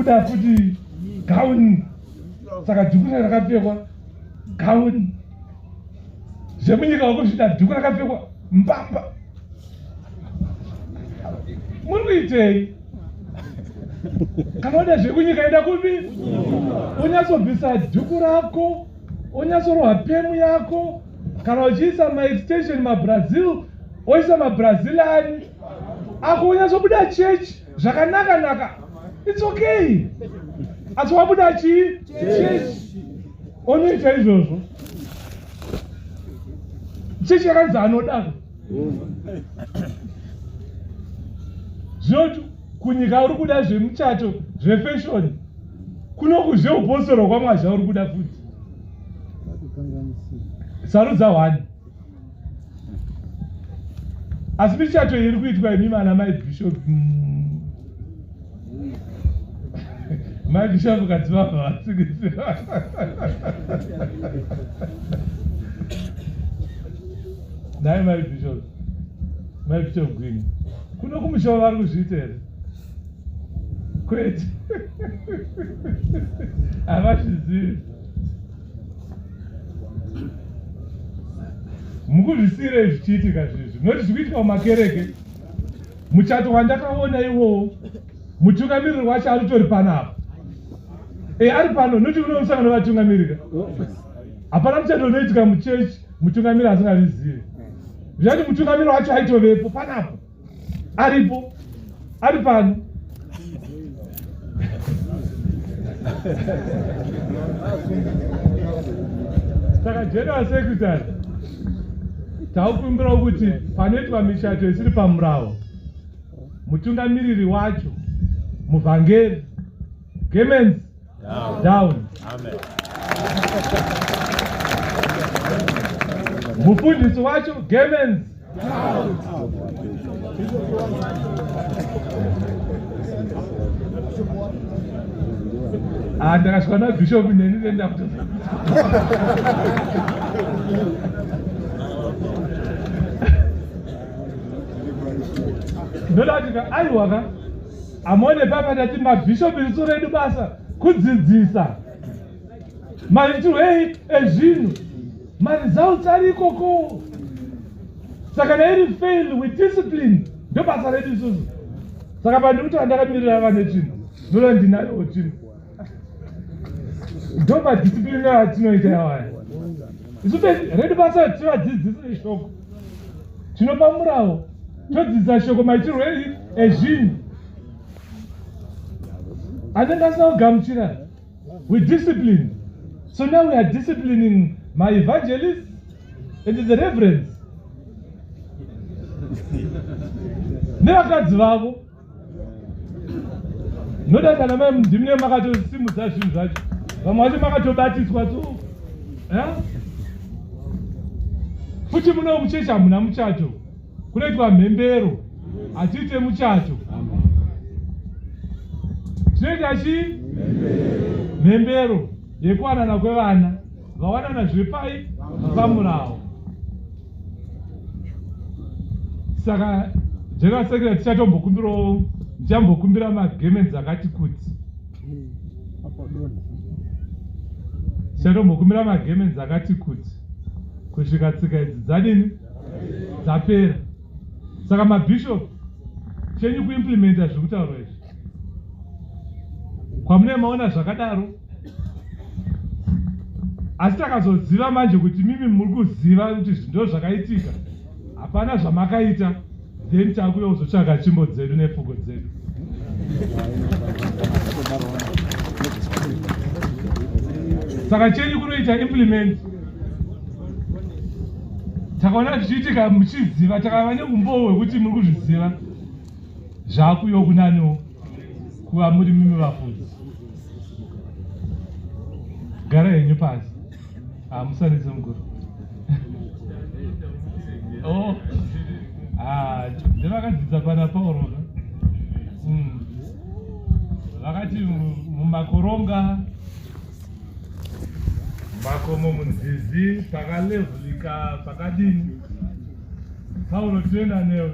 Kuda futi gauni, saka dhuku rakapfekwa gauni zvemunyika wakuzvida dhuku rakapfekwa mbamba. Muri kuitei? Kana uda zvekunyika enda kupi? Unyatsobvisa dhuku rako, unyatsorohwa pemu yako. Kana uchiisa maextension mabrazil, oisa mabrazilian ako, unyatsobuda chechi zvakanaka naka. It's okay. Asi wabuda chii? Chechi. Onoita izvozvo. Chechi yakanzi anoda. Zvinoti kunyika uri kuda zvemuchato zvefashoni, kuno kuzveuposoro kwamwazha uri kuda futi. Sarudza one. Asi michato iri kuitwa imi vana mai bishop, mai bishop kadzivabva vatsikitsira. Nhai mai bishop, mai bishop Gwini, kuno kumusha vari kuzviita here? Kwete, havazvizivi. Mukuzvisiyirei zvichiitika zvizvi noti zviri kuitika mumakereke. Muchato wandakaona iwowo, mutungamiriri wacho aritori panapa. E, ari pano noti uno musangano vatungamirika. Hapana muchato unoitika muchechi mutungamiri asingazvizivi. Zvichati mutungamiri wacho aitovepo panapo, aripo, ari pano. Saka general secretary, taukumbirawo kuti panoitwa michato isiri pamurawo, mutungamiriri wacho muvhangeri Gemens down. Amen. Mufundisi wacho Gemens down. Ah, ndakasvika na bishop neni nenda kuto. Ndoda kuti aiwa ka amone papa tati mabhishopi isu redu basa kudzidzisa maitirwo ezvinhu, maresults ari ikoko. Saka kana iri fail, we discipline, ndo basa redu isusu. Saka pandikuti andakamirira vane tsvimbo, ndoda ndinayowo tsvimbo, ndo madiscipline atinoita yawaya isu. Redu basa tivadzidzise shoko, tinopa murawo, todzidzisa shoko, maitirwo ezvinhu. Anenge asina kugamuchira, we discipline. So now we are disciplining my evangelists and the reverends nevakadzi vavo. Noda kana mai ndimune makatosimudza zvinhu zvacho, vamwe vacho makatobatiswa so futi. Muno muchechi hamuna muchato, kunoitwa mhembero, hatiite muchato. Tinoita chii? Mhembero yekuwanana kwevana vawanana zvepai pamurawo. Saka general secretary, tichatombokumbirawo, ndichambokumbira magements akati kuti, tichatombokumbira magements akati kuti kusvika tsika idzi dzadini dzapera. Saka mabishop, chenyu kuimplementa zviri kutaurwa izvi kwamune maona zvakadaro. Asi takazoziva manje kuti mimi muri kuziva kuti ndo zvakaitika, hapana zvamakaita, then takuya kuzotsvaga tsvimbo dzedu nefuko dzedu. Saka chenyu kunoita implement. Takaona zvichiitika muchiziva, takava neumbowo hwekuti muri kuzviziva, zvakuyo kunaniwo kuva muri mimi vafudzi. Gara henyu pasi, hamusanise mukuru. Oh, ah, ndevakadzidza pana Pauro ka. Vakati mumakoronga, makomo, munzizi, pakalevhulika pakadini, Pauro, tinoenda newe.